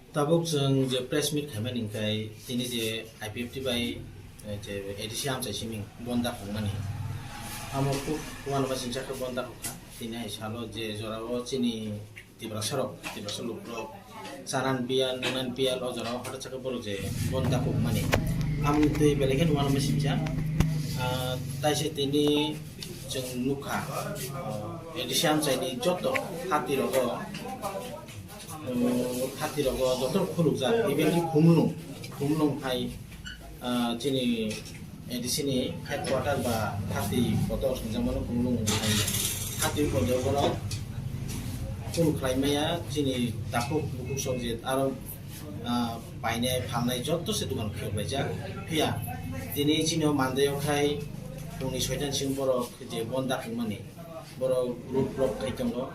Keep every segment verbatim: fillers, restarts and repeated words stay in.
Tabuk chwng je press meet khaimani hwnkhe tini je I P F T bai, eh, je A D C amchai simi bon dakhokmani. Amo kuk uanama singcha khe bon dakhokha. Tini hai salo je jorao chini Tiprasarok, Tiprasa lukurok chanan biyal, nungnan biyal o jorao hota chakhe borok je bon dakhokmani. Amoni twi belai khe uanama singcha, ah, taise tini chwng nukha, ah, A D C amchaini joto hatirogo, um, hatirogo joto khulukjak, even khe Khumlung, Khumlung hai, ah, chini A D C ni headquarter ba hati kotor swngjak mano Khumlung hai hati kotor bono khuluk khlai maya chini takhuk bukhuk sok je aro, ah, painai phalnai joto se dogan khiyok laijak. Phiya tini chini o mandai o khai pungni soitan sing borok je bon dakhokmani borok road block khai tongo.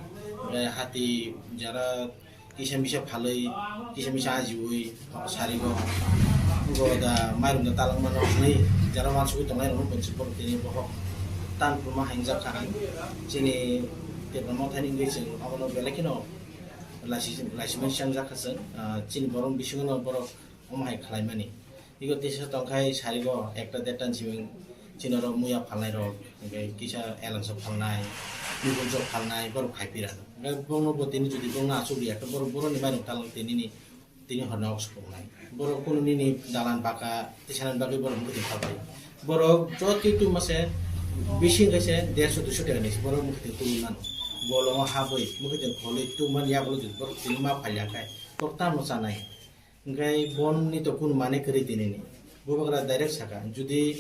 Hati jara kisa misa phalwi, kisa misa ajiui sarigo, bo da mairum da talangmano hwnwi jara uansugui tongnai rokno bonsi borok tini bohok tan phurma haingjak kha ang. Chini Tipra Mothani wngwi chwng omono belai kheno laisi-, laisimani swngjak kha chwng, ah, chini borok bisingono borok omo hai khlaimani. Ego teisa tongkhai sarigo ekta derta ni simi chini oro muya phalnai rok, hwnkhe kisa elangsa phalnai, nugulsok phalnai, borok phai pira. Hwnkhe bono bo tini jodi bono achuk ya khe borok boroni mairum talang tinini, tini horno ok sukungnai. Borok kunu nini dalan baka tisanani bagwi borok mukhutwi phalpai. Borok jotwi tuma se bisi hwnkhe se derso duiso taka ni borok mukhutwi twi mano. Bolongo habwi mukhutwi kholwi tuma ni yagulo jodi borok tini ma phalya khe borok tamo chanai. Hwnkhe bonni to kunu mane kwrwi tinini. Bubagra direct saka, jodi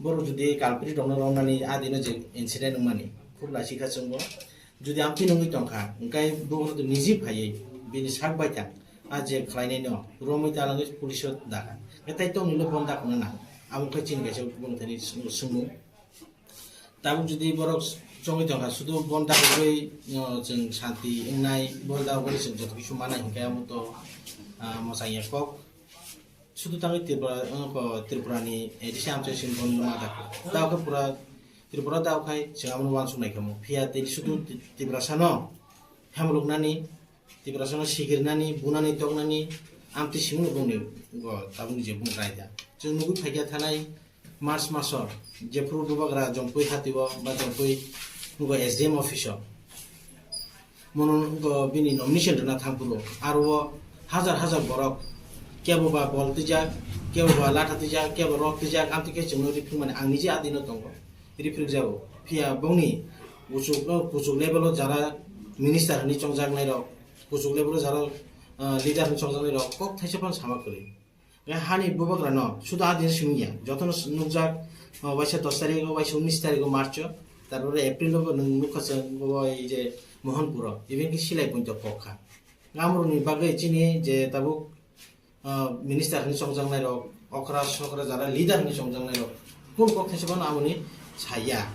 borok jodi culprit rokno romnani a dino je incident wngmani, khub lachi kha chwngbo. Jodi amtwi nungwi tongkha, hwnkhe bubagra to niji phaiwi bini sak baithang a je khlainaino romwi talangwi police o dakha. Hwnkhe tai tongni le bon dakhokna nang. Amo khe chini kaisa bumthani swngmung. Tabuk jodi borok chongwi tongkha, sudu bon dakhogwi, o, chwng santi wngnai, bon dakhogwi chwng joto kisu manai hwnkhe amo to, ah, mwchangya kok. Sudu tangwi Tripura, o, ko, Tripura ni A D C amchai simi bon ma dakho. Dakhai pura Tripura dakhai chwng amo uansuk nai khamu. Phiya tei sudu Ti-, Tiprasa no hamluknani Tiprasano sikirnani, bunani, toknani, amtwi simi bongni go tabukni je bung raida. Chwng nugwi phaikha thanai March maso, jephuru bubagra Jongpui hatio ba Jongpui go S D M office o. Mono go bini nomination rwna thangphuru, aro o hajar hajar borok, kebo ba bol twijak, kebo ba latha twijak, kebo rok twijak, amtwi khe chwngno riphimani ang nije adino tongo. Riphrik jago. Phiya bongni kuchuk, kuchuk level o jara minister hinwi chongjaknai rok, kuchuk level o jara, ah, leader hinwi chongjaknai rok kok thaisa phano sama kwrwi. Nai hani bubagra no sudu adin simi ya. Jotono nukjak, ah, waisa dos tarik o, waisa unis tarik o March o, tarpore April o bo nwng nukha chwng bo bai je Mohanpur o, even khe silai poito kok kha. Amrokni bagwi chini je tabuk ah, minister hinwi chongjaknai rok, okra sokra jara leader hinwi chongjaknai rok, kunu kok thaisa phano amoni saya.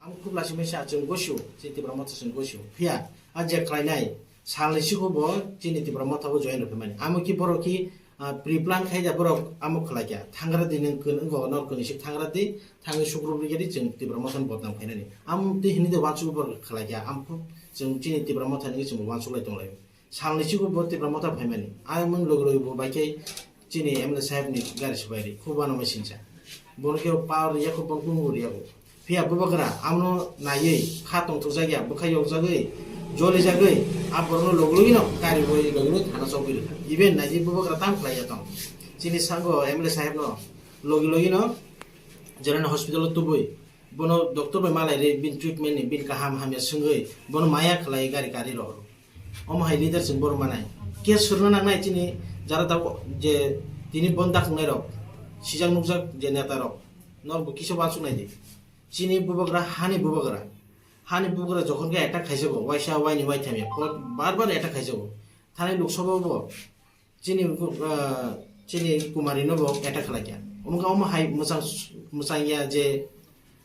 Amo khub lasimai sa chwng gosio, chini Tipra Motha chwng gosio. Phiya, a je khlainai, salni sigo bo chini Tipra Motha bo join rw phaimani. Amo ki borok ki, ah, pre-plan khai da borok amo khlai kha. Thangra di nwng kwn-, wngkha nor kwnwi sik thangra di, thangwi sukrup rikha di chwng Tipra Motha ni bodnam khainani. Amo twi hinwi de uansuk borok khlai kha. Amo khub chwng chini Tipra Motha ni chwng uansuk lai tong lai. Salni sigo bo Tipra Motha phaimani. Ayang mang logi logi bo bai khe chini M L A saheb ni gari se bai ri. Khub uanama singcha. Bono khe power riya kho, bono kunu riya kho. Phiya bubagra amno naiwi kha tongthokjak ya, bwkha yokjagwi, jolijagwi, a borokno logi logi no gari bai logi logi thana chobwi rwkha. Even naidi bubagra tam khlai ya tong. Chini sango M L A saheb no logi logi no General Hospital o tubui bono doctor bai malai ri, bini treatment ni, bini kaham hamya swngwi bono maya khlai gari kari rok. Omo hai leader chwng borom manai. Case swrwngna nangnai chini jara tabuk je tini bon dakhungnai rok, sijak nukjak je neta rok, norok bo kisa uansuk nai di. Chini bubagra, hani bubagra. Hani bubagra jokhon khe attack khaijago, waisa, waini, waitham ya, bar bar attack khaijago. Thani Lok Sabha bo chini, ah, chini Kumari no bo attack khlai kha. Omo khe omo hai mwchang, mwchang ya je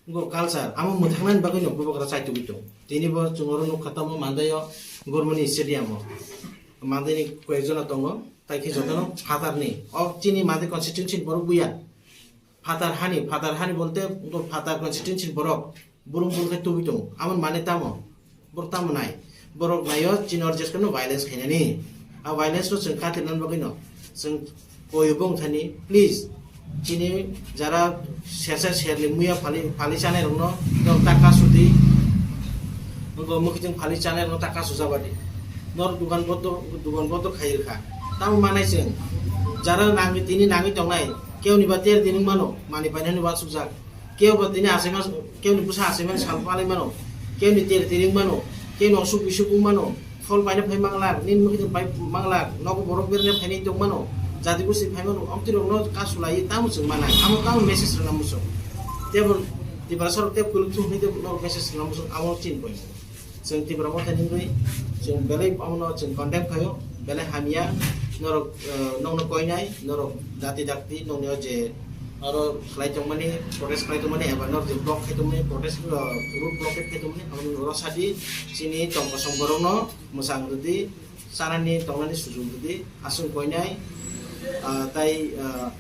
Bo culture, amo mwthangnani bagwi no bubagra chaitugwi tong. Tini bo chwng oro nukha tamo Mandaio Gormoni stadium o. Mandaini koyekjona tongo, tai khe jotono phatarni. O chini Mandai constituency ni borok buya. Phatar hani, phatar hani bolte bo phatar constituency ni borok. Burum burum khe tubui tongo. Amoni mane tamo? Borok tamo nai? Borok naio chini oro jesukheno violence khainani. A violence no chwng katirna bagwi no chwng koi bong thani, please, chini jara sersa serni muya phali, phali chanai rokno nok taka sudi, ngo mukhiting phali chanai rokno taka sujabadi. Nor dugan boto, dugan boto khairkha. Tamo manai chwng jara nangwi tini nangwi tongnai, keo ni ba ter dining mano, mani painani ba sujak. Keo ba tini achaima, keo ni bwsa achaimani sal palai mano, keo ni ter tiring mano, keo ni osuk bisuk wng mano, phol paina phai manglak, nini mukhi pai manglak, nogo borok berene phainai tong mano, jati gosti phai mano, amtwi rokno kasu lai tamo chwng manai, amo tamo message rwna muchung. Tebo Tiprasa rok tebo kwlwk thung hinwi tebo norok message rwna muchung, amo chini koi. Chwng Tipra Motha ni wngwi chwng belai abono chwng condemn khaio, belai hamya, norok, eh, nokno koinai, norok dati dakti nokni o je aro khlai tongmani, protest khlai tongmani, eba norok je block khai tongmani, protest, eh, road blockade khai tongmani, abono oro sadi chini tong kosong borokno mwchang rwdi, chanani tongnani sujung rwdi, aswk koinai, ah, tai, ah,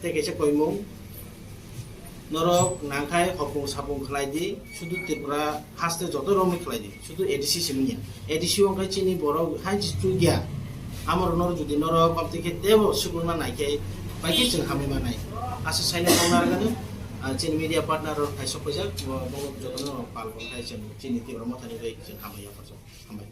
tei kaisa koimung, norok nangkhai hopung sapung khlai di, sudu Tripura haste joto romwi khlai di, sudu A D C simi ya. A D C wngkha chini borok hai chukya. Amoro norok jodi norok komti khe tebo sukurma nai khe, bai khe chwng hamwi manai. Aswk saino tongna rwgano, ah, chini media partner rok hai sok paijak, bo, bo jotono pal bo khai chwng chini Tipra Mothani bai chwng hamwi ya. Hambai.